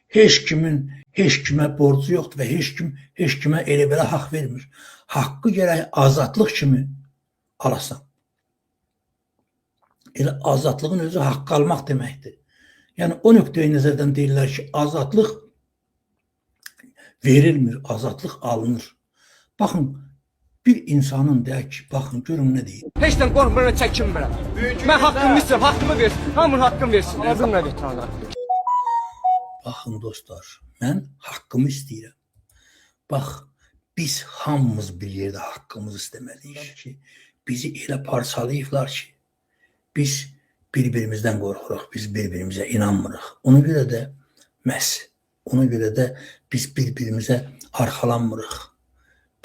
Heç kimin heç kimə borcu yoxdur və heç kim heç kimə elə belə haqq vermir. Haqqı gərək azadlıq kimi alasan. Elə azadlığın özü haqqı almaq deməkdir. Yəni o nöqteyi nəzərdən deyirlər ki, azadlıq verilmir, azadlıq alınır. Baxın, bir insanın deyək ki, baxın görün nə deyir. Heç dən qorxmuram, çəkinmirəm. Mən haqqımı istəyirəm, haqqımı versin. Hamının haqqını versin. Bilmirəm veteranlar. Baxın dostlar, mən haqqımı istəyirəm. Bax, biz hamımız bir yerdə haqqımızı istəməliyik ki, bizi elə parçalayıblar ki, biz bir-birimizdən qorxuruq, biz bir-birimizə inanmırıq. Ona görə də məhz, ona görə də biz bir-birimizə arxalanmırıq.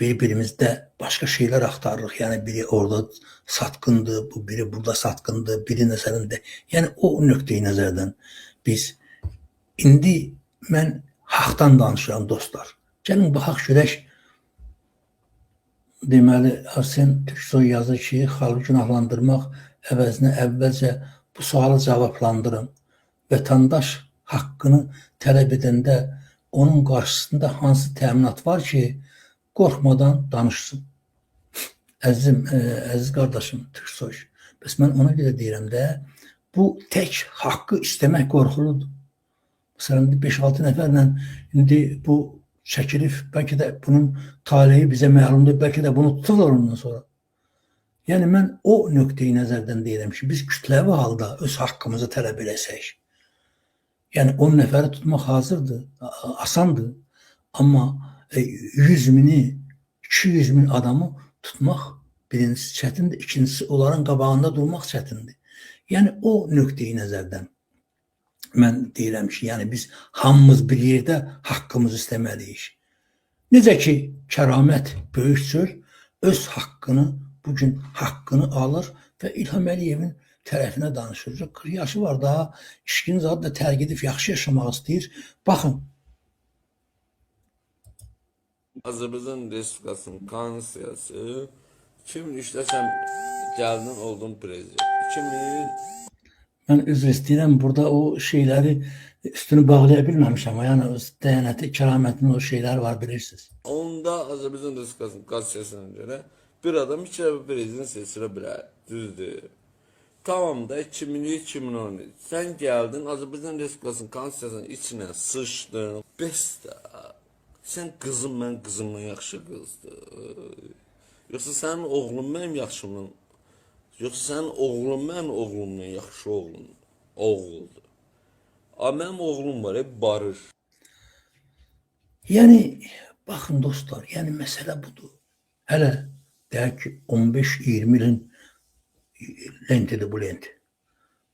Bir-birimizdə başqa şeylər axtarırıq. Yəni biri orada satqındır, bu biri burada satqındır, biri məsələn də. Yəni o nöqteyi nəzərdən biz indi mən haqdan danışıram dostlar. Gəlin baxaq görək. Deməli Arsen Türksoy yazır ki, xalqı günahlandırmaq əvəzinə əvvəlcə bu sualı cavablandırın. Vətəndaş haqqını tələb edəndə onun qarşısında hansı təminat var ki, qorxmadan danışsın. Əzizim, əziz qardaşım Türksoy. Bəs mən ona görə deyirəm də, bu tək haqqı istəmək qorxuludur. Məsələn, 5-6 nəfərlə indi bu çəkilib, bəlkə də bunun taleyi bizə məlumdur, bəlkə də bunu tuturlar ondan sonra. Yəni mən o nöqteyi nəzərdən deyirəm ki, biz kütləvi halda öz haqqımızı tələb eləsək, yəni 10 nəfəri tutmaq hazırdır, asandır. Amma 100 mini, 200 min adamı tutmaq birincisi çətindir, ikincisi onların qabağında durmaq çətindir. Yəni o nöqteyi nəzərdən mən deyirəm ki, yəni biz hamımız bir yerdə haqqımızı istəməliyik. Necə ki, Kəramət Böyükçöl öz haqqını, bugün haqqını alır və İlham Əliyevin tərəfinə danışır. 40 yaşı var daha, içkini zadı da tərk edib yaxşı yaşamaq istəyir. Baxın. Azərbaycan Respublikasının Konstitusiyası 2003-də sən gəldin, oldun prezident. 2000 Mən üzr istəyirəm, burada o şeyləri üstünü bağlaya bilməmişəm. Yəni o dəyənəti, kəramətin o şeyləri var bilirsiniz. Onda Azərbaycan Respublikasının Konstitusiyasına görə bir adam iki dəfə prezident seçilə bilər. Düzdür. Tamam da 2003-2013. Sən gəldin Azərbaycan Respublikasının Konstitusiyasının içinə sıçdın. Bəs də sən qızım mən qızımdan yaxşı qızdır. Yoxsa sənin oğlun mənim yaxşımdan, yoxsa sənin oğlun mənim oğlumdan yaxşı oğlun, oğuldur. A mənim oğlum var, Barış. Yəni baxın dostlar, yəni məsələ budur. Hələ deyək ki 15-20 ilin lentidir bu lent.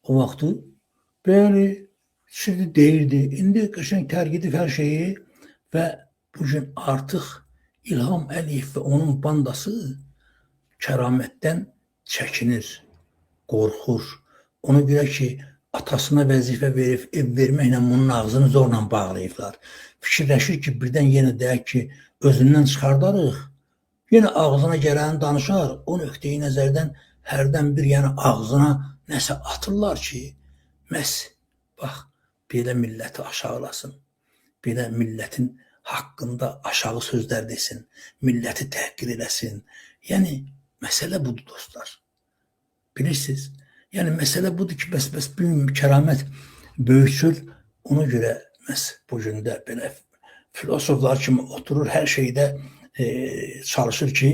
O vaxtı bəli, şimdi deyirdi. İndi qəşəng tərk edib hər şeyi və bugün artıq İlham Əliyev və onun bandası kəramətdən çəkinir, qorxur. Ona görə ki, atasına vəzifə verib, ev verməklə bunun ağzını zorla bağlayıblar. Fikirləşir ki, birdən yenə deyək ki, özündən çıxardarıq, yenə ağzına gələni danışar. O nöqteyi nəzərdən hərdən bir yəni ağzına nəsə atırlar ki, məhz bax, belə milləti aşağılasın, belə millətin haqqında aşağı sözlər desin, milləti təhqir eləsin. Yəni məsələ budur dostlar. Bilirsiniz? Yəni məsələ budur ki, bəs bu gün Kəramət Böyükçöl ona görə məhz bu gün də belə filosoflar kimi oturur hər şeydə çalışır ki,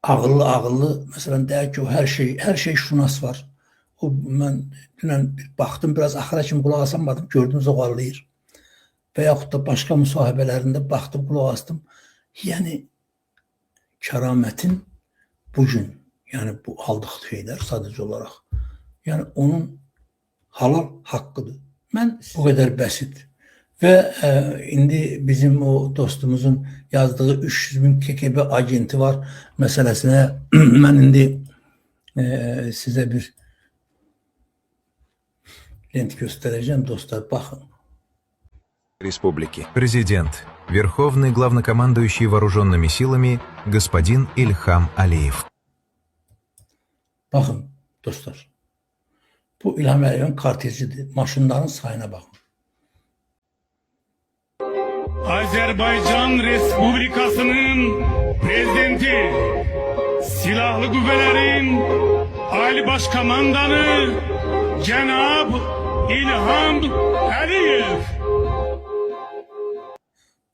ağıllı ağıllı məsələn deyək ki, o hər şey şunas var. O mən dünən bir baxdım, biraz axıra kimi qulaq asamadım, gördüm zoğallayır. Və yaxud da başqa müsahibələrində baxdım, qulaq astım. Yəni Kəramətin bugün, yəni bu aldığı şeylər sadəcə olaraq, yəni onun halal haqqıdır. Mən bu qədər bəsit. Və indi bizim o dostumuzun yazdığı 300 min KGB agenti var məsələsinə mən indi sizə bir lent göstərəcəm dostlar. Baxın. Республики. Президент, Верховный главнокомандующий вооруженными силами господин Ильхам Алиев. Baxın dostlar. Bu İlham Əliyevin kortejidir. Maşınların sayına baxın. Azerbaycan Respublikası'nın prezidenti, Silahlı Kuvvetlerin Ali Başkomandanı Cenab İlham Aliyev.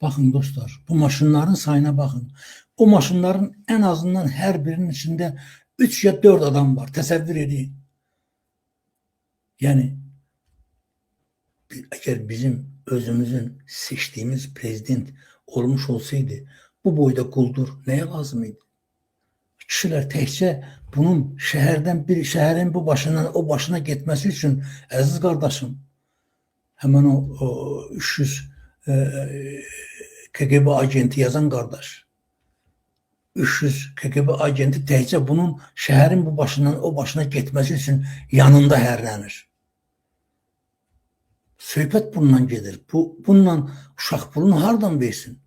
Baxın dostlar, bu maşınların sayına baxın. O maşınların ən azından hər birinin içində 3 ya 4 adam var. Təsəvvür edin. Yəni əgər bizim özümüzün seçdiyimiz prezident olmuş olsaydı, bu boyda quldur nəyə lazım idi? Kişilər təkcə bunun şəhərdən bir şəhərin bu başından o başına getməsi üçün əziz qardaşım, həmin o 300 KGB agenti yazan qardaş, 300 KGB agenti təkcə bunun şəhərin bu başından o başına getməsi üçün yanında hərlənir. Söhbət bundan gedir. Bununla uşaq pulunu hardan versin?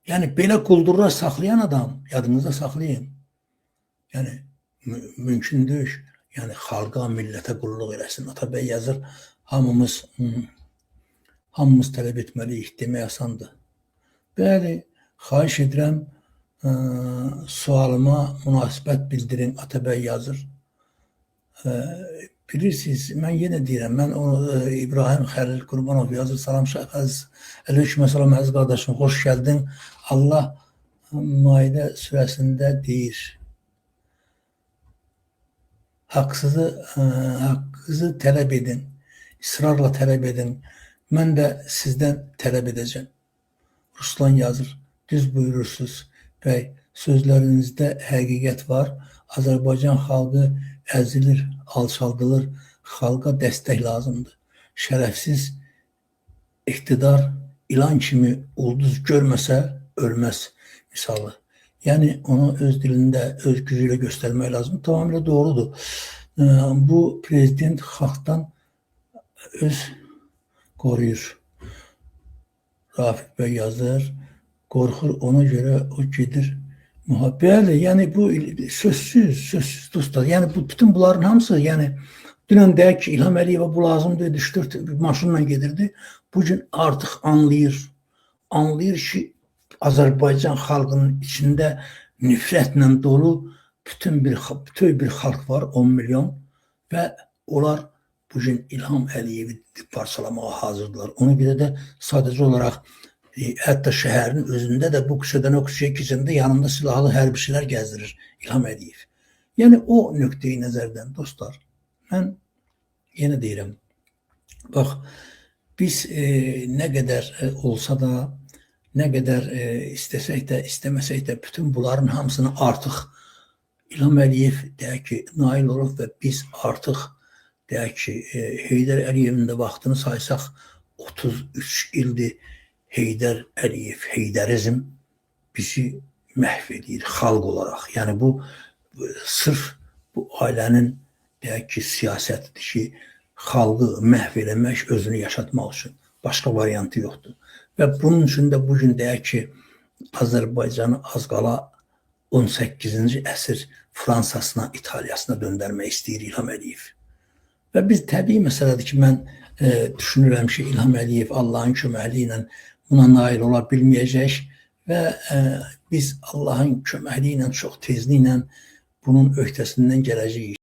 Yəni belə quldurlar saxlayan adam, yadınızda saxlayın. Yəni mümkün deyil. Yəni xalqa, millətə qulluq eləsin. Atabəy yazır, hamımız tələb etməliyik demək asandır. Bəli, xahiş edirəm, sualıma münasibət bildirin, Atabəy yazır. Bilirsiniz, mən yenə deyirəm, mən o İbrahim Xəlil Qurbanov yazır, salam əziz, aleyküm salam əziz qardaşım, xoş gəldin. Allah Maidə surəsində deyir, haqqınızı tələb edin, israrla tələb edin. Mən də sizdən tələb edəcəm. Ruslan yazır, düz buyurursunuz bəy, sözlərinizdə həqiqət var. Azərbaycan xalqı əzilir, alçaldılır, xalqa dəstək lazımdır. Şərəfsiz iqtidar ilan kimi ulduz görməsə ölməz misalı. Yəni onu öz dilində, öz gücü ilə göstərmək lazımdır. Tamamilə doğrudur. Bu prezident xalqdan öz qoruyur. Rafiq bəy yazır, qorxur, ona görə o gedir. Bəli, yəni bu sözsüz dostlar. Yəni bu bütün bunların hamısı, yəni dünən deyək ki, İlham Əliyevə bu lazımdır, 3-4 maşınla gedirdi. Bu gün artıq anlayır. Anlayır ki, Azərbaycan xalqının içində nifrətlə dolu bütöv bir xalq var, 10 milyon və onlar bu gün İlham Əliyevi parçalamağa hazırdılar. Ona görə də sadəcə olaraq hətta şəhərin özündə də bu küçədən o küçəyə keçəndə yanında silahlı hərbçilər gəzdirir İlham Əliyev. Yəni o nöqteyi nəzərdən dostlar, mən yenə deyirəm, bax biz nə qədər olsa da, nə qədər istəsək də, istəməsək də bütün bunların hamısını artıq İlham Əliyev deyək ki, nail olub və biz artıq deyək ki, Heydər Əliyevin də vaxtını saysaq 33 ildir Heydər Əliyev, Heydərizm bizi məhv edir xalq olaraq. Yəni bu sırf bu ailənin deyək ki, siyasətidir ki, xalqı məhv eləmək, özünü yaşatmaq üçün başqa variantı yoxdur. Və bunun üçün də bu gün deyək ki, Azərbaycanı az qala 18-ci əsr Fransasına, İtaliyasına döndərmək istəyir İlham Əliyev. Və biz təbii məsələdir ki, mən düşünürəm ki, İlham Əliyev Allahın köməkliyi ilə buna nail ola bilməyəcək və biz Allahın köməkliyi ilə çox tezliklə bunun öhdəsindən gələcəyik.